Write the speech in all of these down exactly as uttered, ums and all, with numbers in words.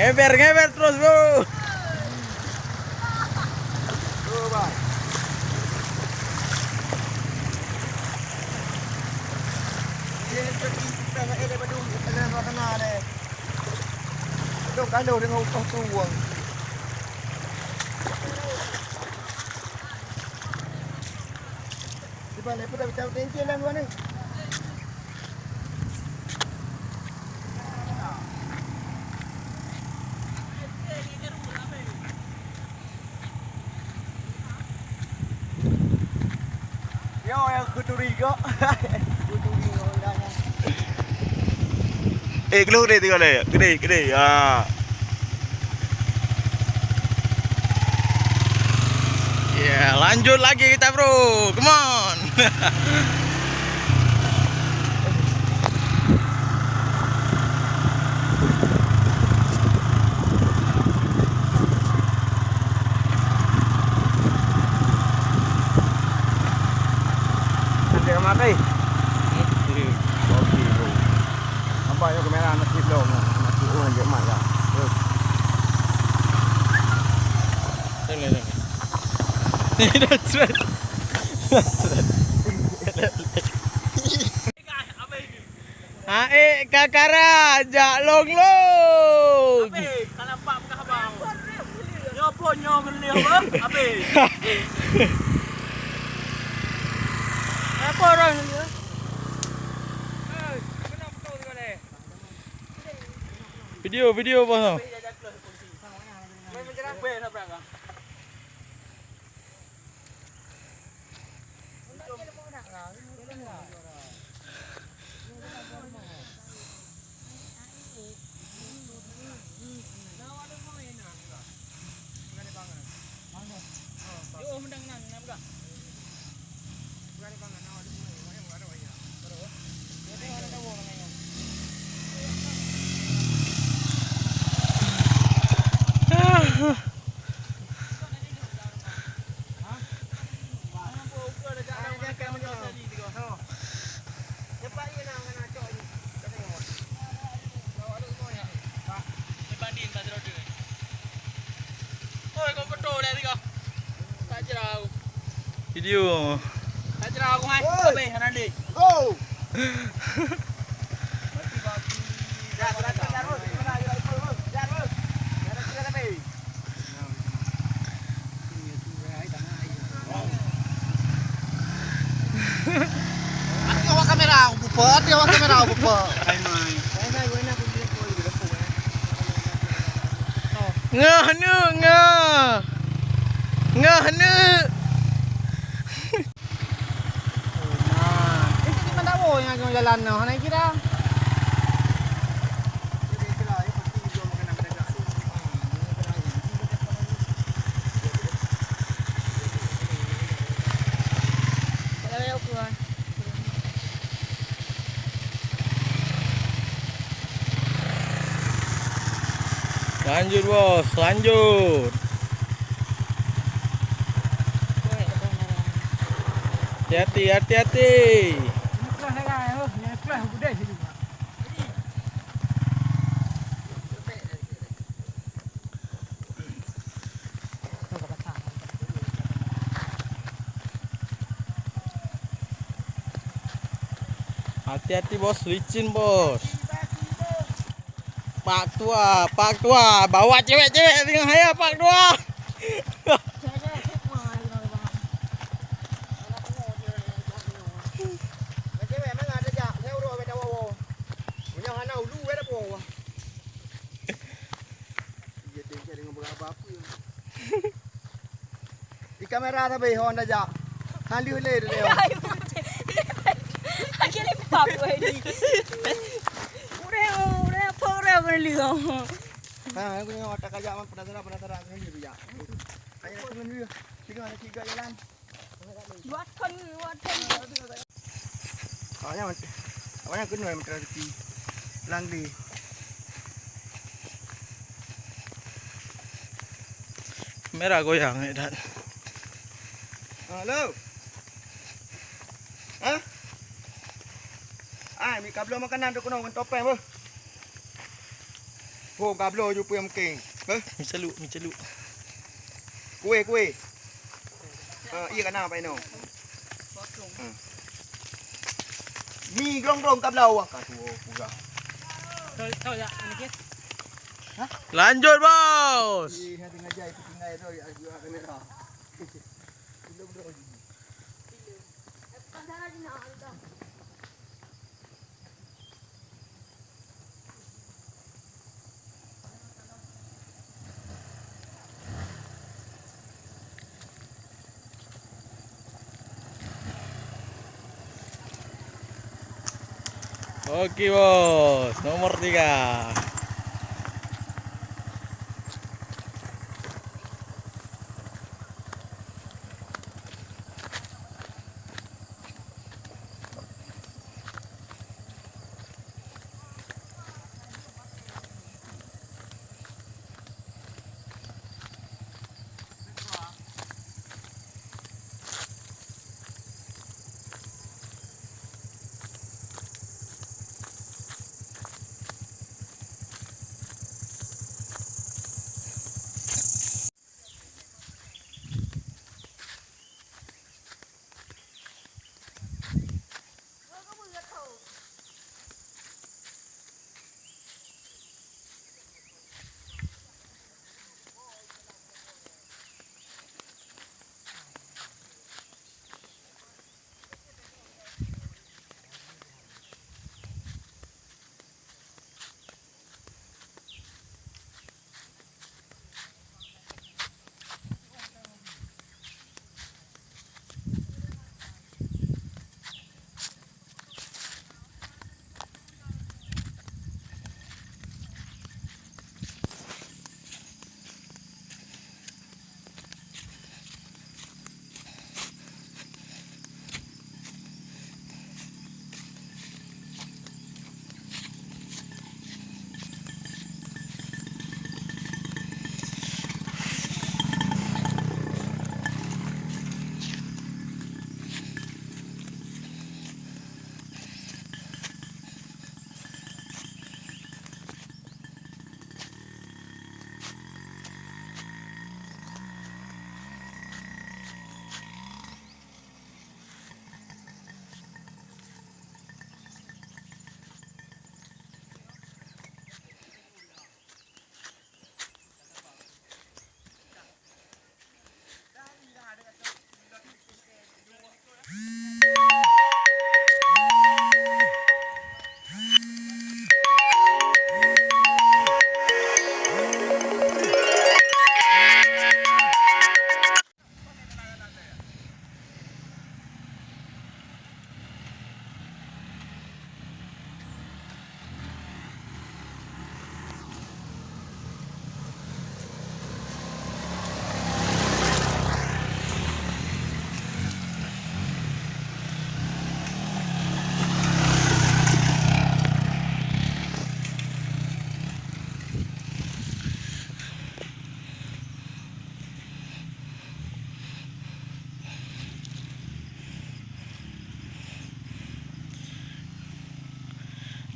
Ngeber, ngeber terus, Bro. Tuh, Bang. Ini rezeki kita nggak ada, Badung. Kita nggak kena deh. Badung kalau dengan upah tuang. Cuba lepas dah, kita tengok lah luar ni. Yo, yang kuturi kok. Kuturi Honda-nya. Eh, keluar deh, tengok deh. Gede, gede. Ha. Ya, lanjut lagi kita, Bro. Come on. Nanti mati. Oke, Bro. Nampak yo kamera anak kecil belum? Anak kecil, oh, dia mat dah. Terus. Tengok, tengok. Ni dah seret. Dah seret. Aek kakara jak long-long. Habis, ka nampak peugah abang. Nyoe phon nyoe meuleuh apa? Habis. Apa orang ni? Video, video, bos. Video. Oi. Go. Ati awak kamera, bupa, ati awak kamera, bupa. Ngeh neuk, ngeh. Ngeh neuk. Nah, ini di mana yang jalan noh, hana kira. Lanjut, bos, lanjut. Hati-hati, hati-hati. Hati-hati, bos, licin, bos. Pak Tua, Pak Tua, bawa cewek-cewek tengah haya, Pak Tua. Di kamera sabe ho anda jak. Hana lheueh lé tu lé. Akhé lempap wai ni. Ureueng, ureueng apa ureueng kena lheueh. Ha, aku tengok tak kajak man penasaran, penasaran kena lheueh tu jak. Ayo kena lheueh. Tiga, tiga jalan. Buat kon, buat kon. Awaknyan, awaknyan keunoe meuteureuti Langlé. Kamera goyang, eh, Dan. Halo. Hah? Ai, mi ka bloe makanan tu keunoe ngon topeng beuh. Oh, kabloe ju peue mungkin. Heh? Mi celuek, mi celuek. Kueh, kueh. Ha, iya kana Pak Eno. Ha. Mi glong-glong kabloe wah ka tuwo peugah. Lanjut, Bos. Ih, hati ngajai tinggai tu ya, ya kamera. Belum, belum. Oke, Bos, nomor tiga.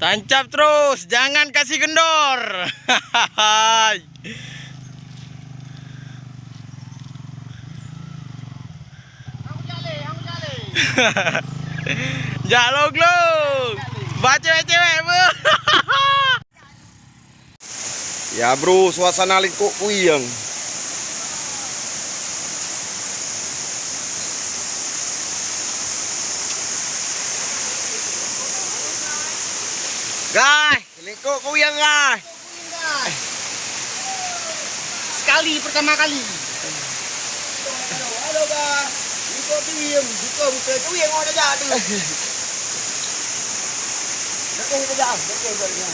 Tancap terus, jangan kasih kendor. Jak log-log. Ba cewek-cewek, beuh. Ya, bro, suasana Lingkok Kuyeng. Guys, Lingkok Kuyeng, guys. Sekali, pertama kali. Halo, halo, guys. Lingkok Kuyeng, buka, buka Kuyeng, oh, dah jadi. Dah, dah, dah, dah. Dah, dah, dah, dah.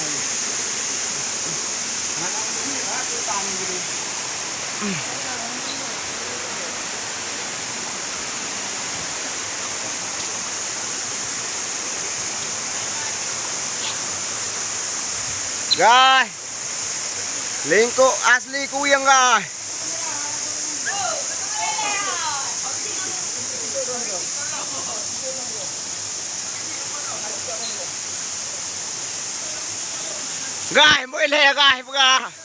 Guys, Lingkok asli Kuyeng, guys. Gai, beu ilèe gai peugah.